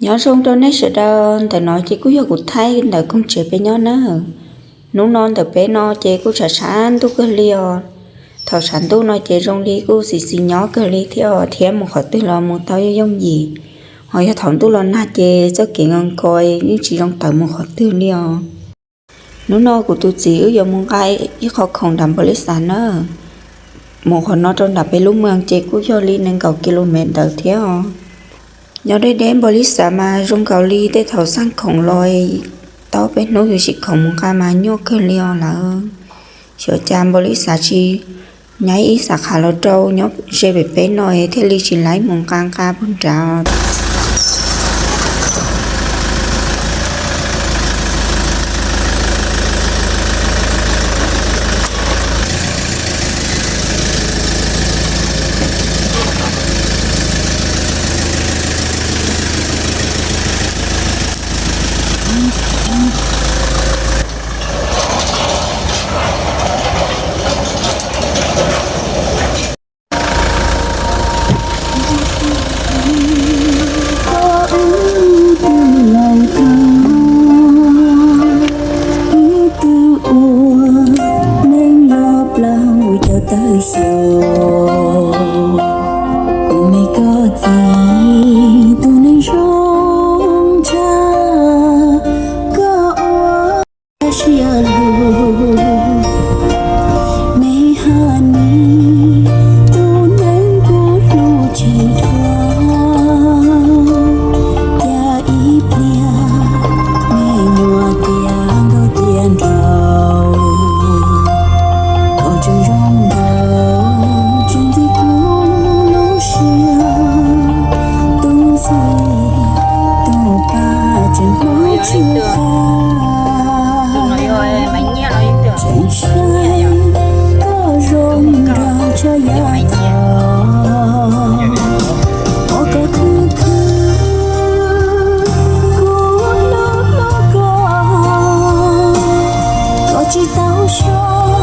Nyob zoo rau nej sawv daws, ntawm no ces kuj yog kuv thaij ntawm koog tsev peb nyob na. Hnub no ntawm peb no ces kuj tshav tshav ntuj kawg li os. Thaum tshav ntuj no ces zoo li kuj xis xis nyob kawg li thiab os, thiab mus qhov twg los mus tau yooj yooj yim. Ho yog thaum ntuj los nag ces txoj kev nkas nkaus yeej tsis zoo tawm mus qhov twg li os. Hnub no kuv tus txiv wb yuav mus nqa ib qho khoom nram npaum li xav na. Mus qhov no rau nram peb lub moos ces kuj yog li nees nkaum ki lo mev ntawd thiab os. Nyob deb deb npaum li xav mas zoo nkaus li tej thaum xaj khoom los tau peb hnub yuav tsis khoom mus nqa mas nyuaj kawg li os lawm. Xyov cas npaum li xav tsis nyaib ib xav qhav los rau nyob ze pem peb no thiaj li tsis laib mus nqa nqa puag nrad. Ib tug ua neej los plaub caug tawm xyoo, kuv me koj txiv tus neeg zoo tshaj, koj ua siab lug. Me honey, tus neeg kuv hlub tsis dhau, cas ib pliag me nyuam tiav nkauj tiav nraug, koj tseem zoo nraug tsis ntxim kuv lub siab, tus ntxim tus pab tseem hlob tsis qab, tseem saib koj zoo nraug tshaj yav thaum ua koj khwv khwv, kuv hlub hlub koj, koj tsis tau xyov,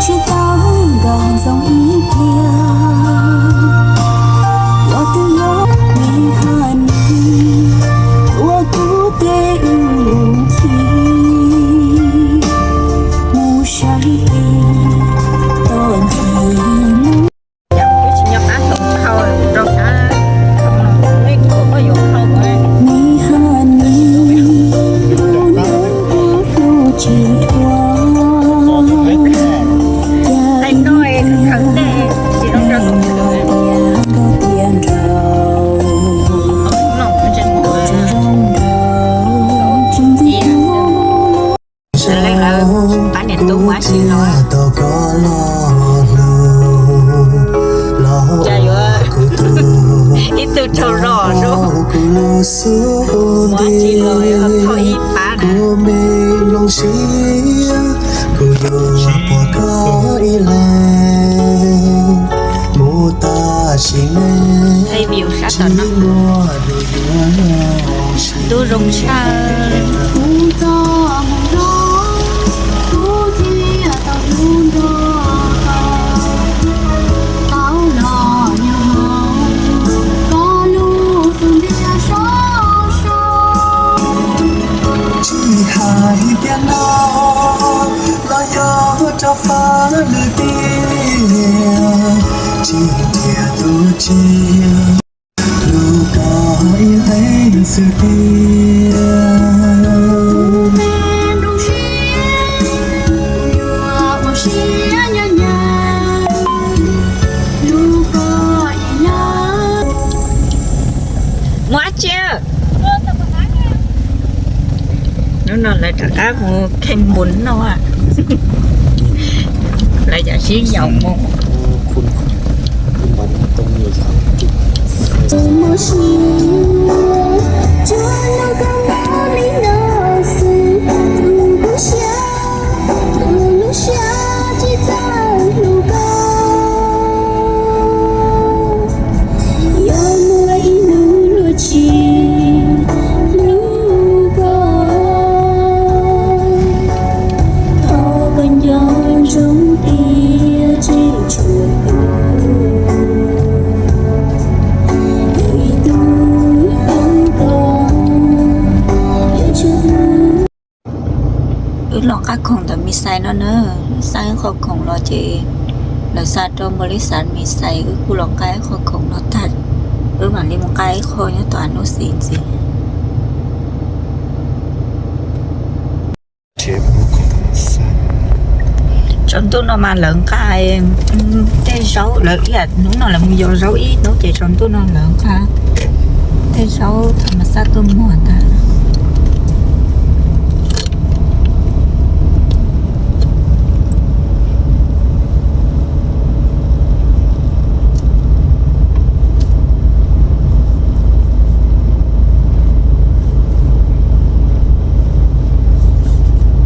tsis tau nkaus ntxoov ib pliag, los twb yog me honey, ua kuv tej ub lub nthi, mus saib ib toj ncig lub. Me honey, tus neeg kuv hlub tsis dhau, cas ib pliag me nyuam tiav nkauj tiav nraug, tseem zoo nraug tsis ntxim kuv lub siab, tus txiv tau koj los hlub los ua kuv tug, ib tug rau los kuv lub xub ntiag, kuv me lub siab, kuv yuav pom koj ib leeg mus tam sim neej, tsis muaj dua yuav zoo siab. Kuv tau mus nrog, kuv thiaj tau hlub nrog, tau los nyob hauv koj lub xub ntiag sov so. Tsis hais tias no los yog rau fab lwm tiag, tsis nrhiav tus tsis hlub koj ib leeg xwb tiag. Kuv me lub siab, kuv yuav ua siab nyob nyab hlub koj ib leeg. Mus dab tsi? Hnub no lawv rov qab mus kheej npun no, lawv cov sib yaum mus. Yog muaj ib hnub luag tsis hlub koj, thov koj nco ntsoov tias tseem tshuav kuv, yog ib tug Xais no na, xa ib qho khoom los ces lawv xa rau npaum li xav mis xais, wb kuj los nqa ib qho khoom no tag, wb mam li mus nqa ib qho nyob tom a nub xis ntxiv. Tsaus ntuj no mas lawv nqa tej zaub, lawv ib yam hnub no lawv mus yos zaub ib hnub ces tsaus ntuj no lawv nqa tej zaub tham mas xaj tuaj muag ntag.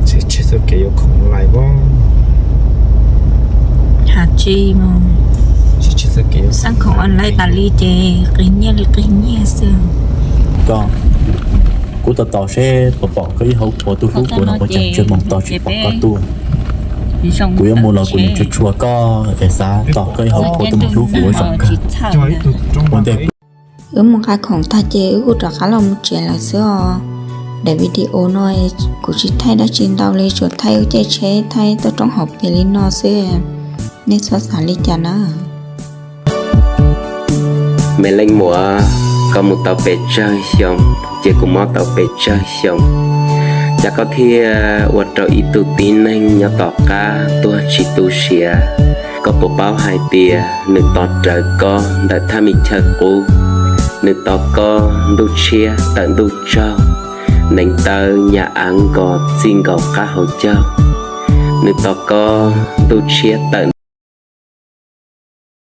Tsis txog kev yuav khoom online os. Has tsis mus, xaj khoom online tas li ces qis nyiaj li qis nyiaj xwb. Koj, kuv tos tos seb puas pom koj ib hauv qhua tuaj hlub kuv no, ua cas tsawg moos tos tsis pom koj tuaj. Kuv yuav mus los kuv niam tshua tshua koj es xav tos koj ib hauv qhua tuaj mus hlub kuv ua zaum kawg. Ua ntej wb mus nqa khoom tag ces wb kuj rov qab los mus tsev lawm xwb os. Daim video no kuv tsis thaij dab tsi ntau li, tsuas thaij wb caij tsheb thaij tuaj roob hauv pes li no xwb. Nej txhob xav li cas na. Me leej muam, koj mus tau pes tsawg xyoo ces kuv mob tau pes tsawg xyoo, cas koj thiaj ua rau ib tug tib neeg nyob tom qab tuag tsis tu siav? Koj puas paub hais tias nws tos rawv koj ntawm thaj me chaw qub, nws tos koj ntuj tshiab tawm ntuj tsaug, neev taw nyam av nkos txij nkaus qab hauv caug, nws tos koj ntuj tshiab tawm